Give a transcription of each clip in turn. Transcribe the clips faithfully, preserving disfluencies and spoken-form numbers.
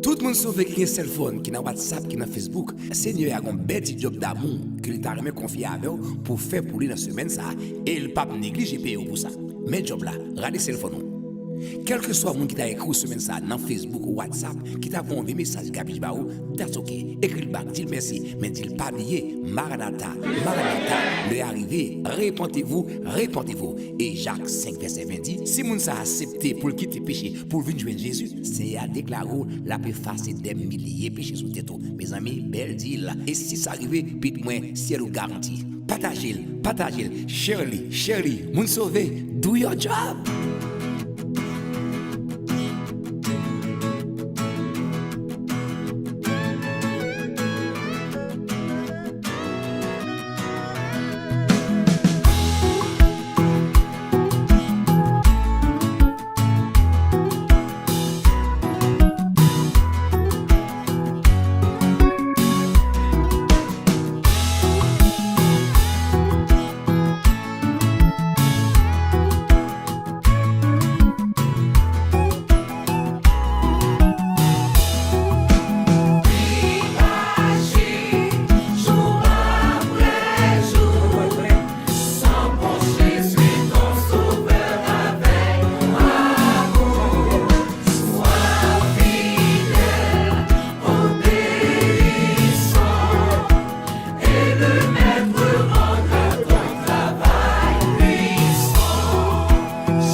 Tout moun sove ki gen sèlfòn, ki nan WhatsApp, ki nan Facebook, Senyè a gon bèl ti djòb damou ke li ta renmen konfye avè w pou w fè pou li nan semèn sa a, e l p ap neglije peye w pou sa. Men djòb la, rale sèlfòn ou. Kèlkeswa moun ki ta ekri w semèn sa a nan Facebook ou WhatsApp, ki ta voye yon vye mesaj grapich ba ou, that's ok. Ekri l back, di l mèsi, men di l pa bliye, Maranata, Maranata, lè a rive, repentez-vous, repentez-vous. E Jak senk vèsè ven di, si moun sa a aksepte pou l kite peche, pou l vin jwenn Jezi, Senyè a deklare w l ap efase dè milye peche sou tèt ou. Mezanmi, bèl deal. E si sa rive, pitit mwen, syèl ou garanti. Pataje l, pataje l, share li, share li. Moun sove, do your job!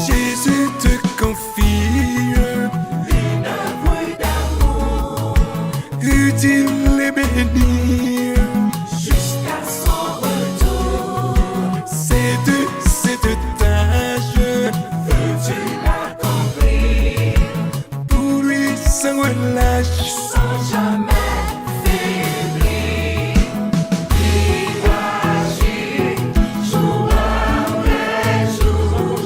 Jésus te confie une œuvre d'amour utile et bénie jusqu'à son retour. Cette, cette tâche veux-tu l'accomplir pour lui sans relâche, sans jamais faiblir. Puis agis jour après jour,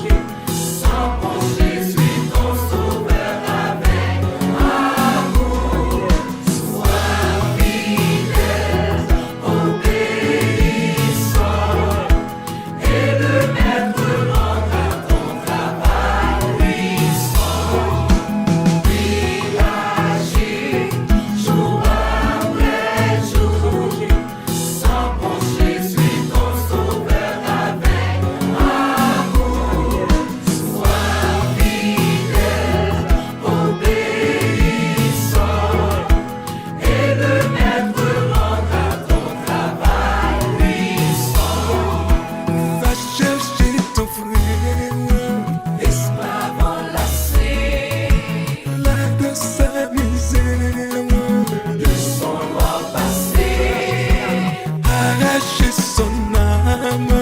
sans penser suit ton Sauveur avec amour. Sois fidèle, obéissant, et le Maître rendra ton travail puissant. Puis agis jour après jour, sans penser suit ton Sauveur avec amour. Sois fidèle, obéissant, et le Maître rendra ton travail puissant. Va chercher ton frère, esclave enlacé, là dans sa misère, de son noir passé, arracher son âme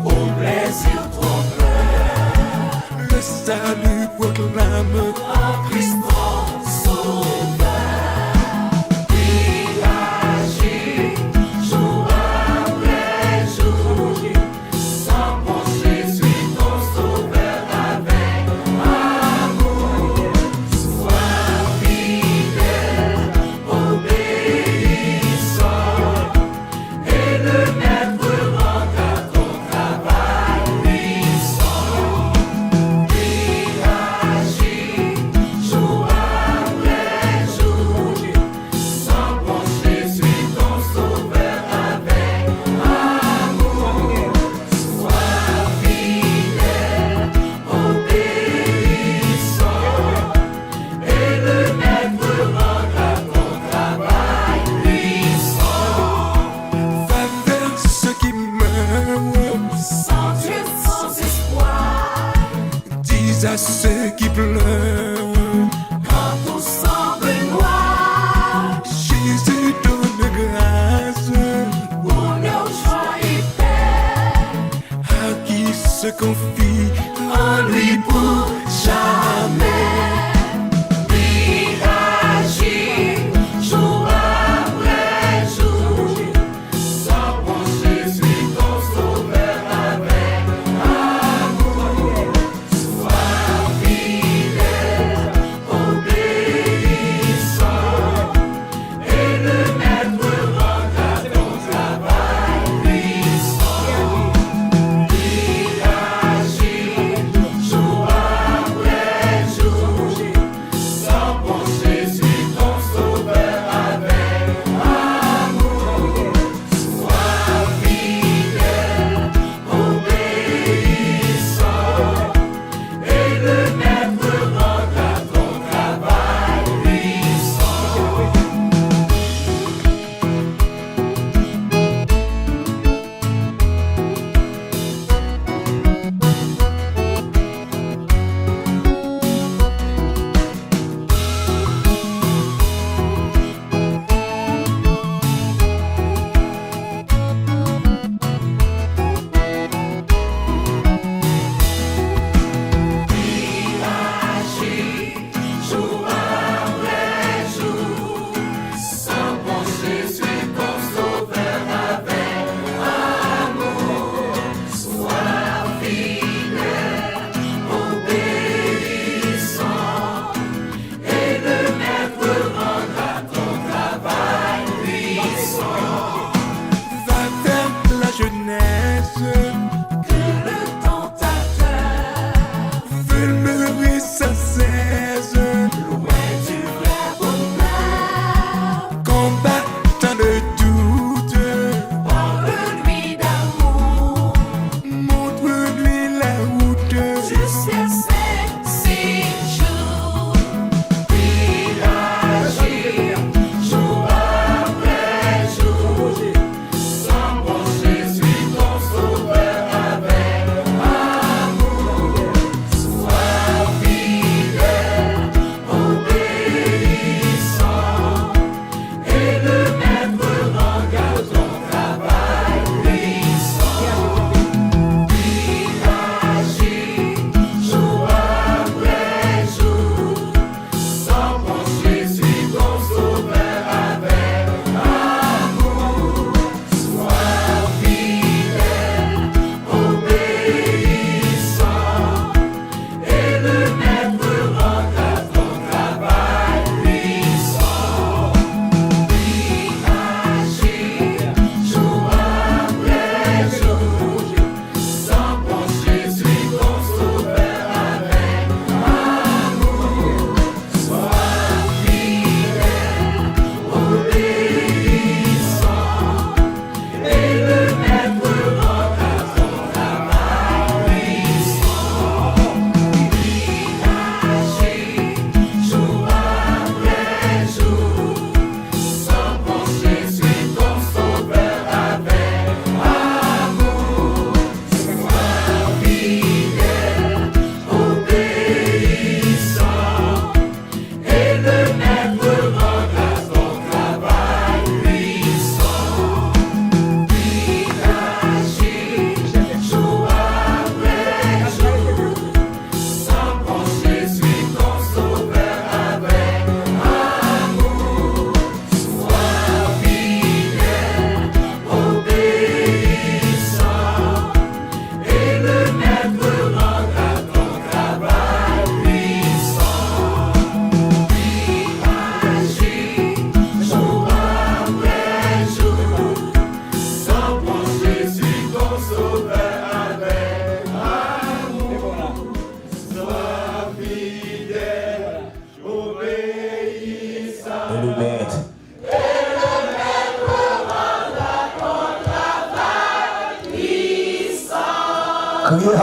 au plaisir trompeur. Le salut proclame en Christ ton Sauveur. Puis agis jour après jour, sans penser suit ton Sauveur avec amour. Sois fidèle, obéissant, et le Maître rendra ton travail puissant. Puis agis jour après jour, sans penser suit ton Sauveur avec amour. Sois fidèle, obéissant, et le Maître rendra ton travail puissant. Va vers ceux qui meurent sans Dieu, sans espoir, dis à ceux qui pleurent quand tout semble noir, Jésus donne grâce, honneur, joie et paix à qui se confie en lui pour jamais. Puis agis jour après jour, sans penser suit ton Sauveur avec amour. Sois fidèle, obéissant, et le Maître rendra ton travail puissant. Puis agis jour après jour,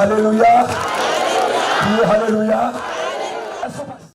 Alelouya. Kriye alelouya.